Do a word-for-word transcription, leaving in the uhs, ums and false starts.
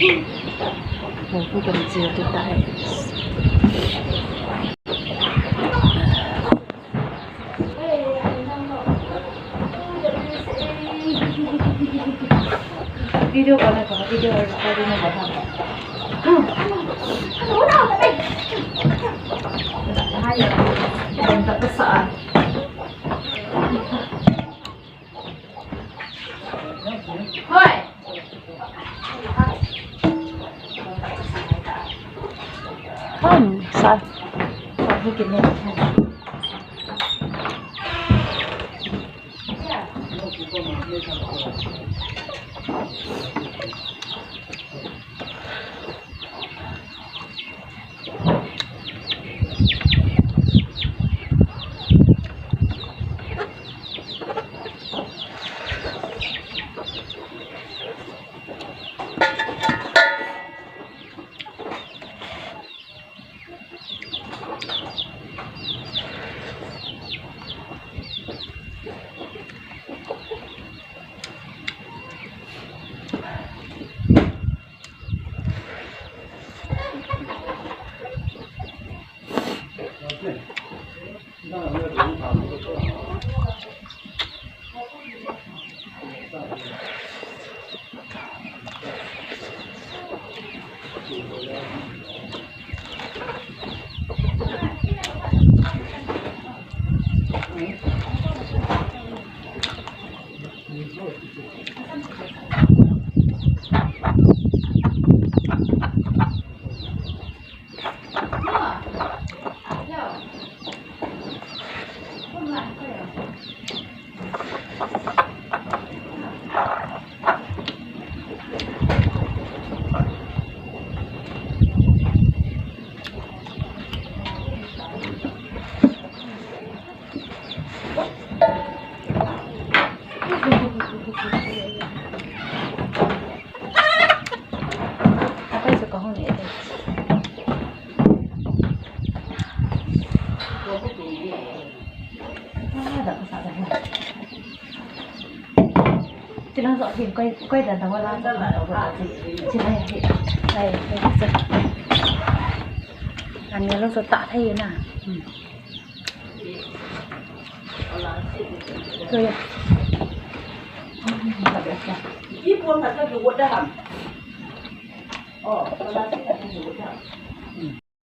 Pu kan chiu tu tai. Video call ko, video recording ko ha. Hai, dan ta sa. Hoi. Hon, sa. Sa, hukit ne. Apai chu ka hung ne te. Ah, da ka sa da. Chilang so, hi, koi, koi da da wala. Chi lai, hi. Lai, lai, chi. Ani lo so ta thei na. Hmm. Koi ya. Ki pon ka ka du da ham. Oh, wala si ka du da.